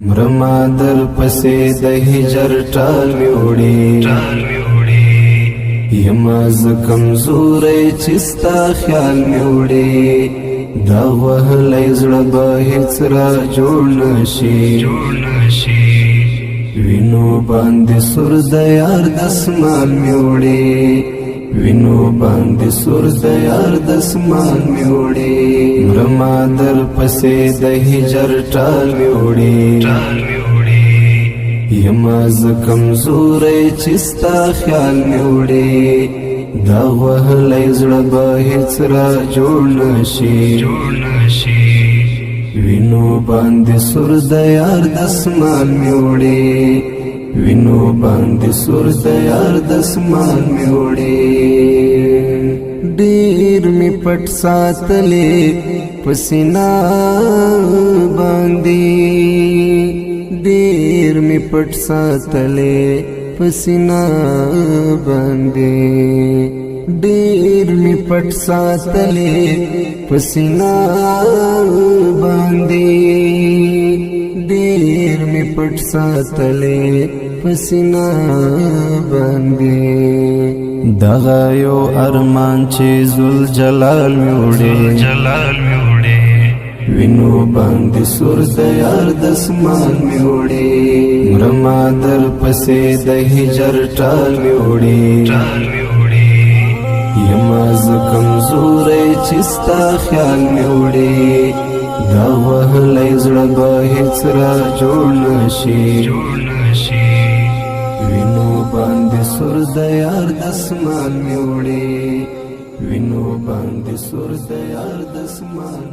مرما در پسې د هجر ټال مې وړي، یما ز کمزورې چې ستا خیال مې وړي. دا وهلی زړه به هیڅ را جوړ نشي. وینو باندې سور د یار دسمال مې وړي، وینو باندې سور د یار دسمال مې وړي. مرما در پسې د هجر ټال مې وړي، یما ز کمزورې چې ستا خیال مې وړي. دا وهلی زړه به هیڅ را جوړ نشي. وینو باندې سور د یار دسمال مې وړي، وینو باندې سور د یار دسمال مې وړي. ډیر می پټ ساتلې پسینا باندې، ډیر می پټ ساتلې پسینا باندې، ډیر می پټ ساتلې پسینا باندې، ډیر می پټ ساتلې پسینا باندې. دغه یو ارمان چې ذل جلال مې وړي، جلال مې وړي. وینو باندې سور د یار دسمال مې وړي. مرما در پسې د هجر ټال مې وړي، ټال مې وړي. یما ز کمزورې چې ستا خیال مې وړي. دا وهلی زړه به هیڅ را جوړ نشي. جوړ نشي. وینو باندې سور د یار دسمال مې وړي، وینو باندې سور د یار دسمال.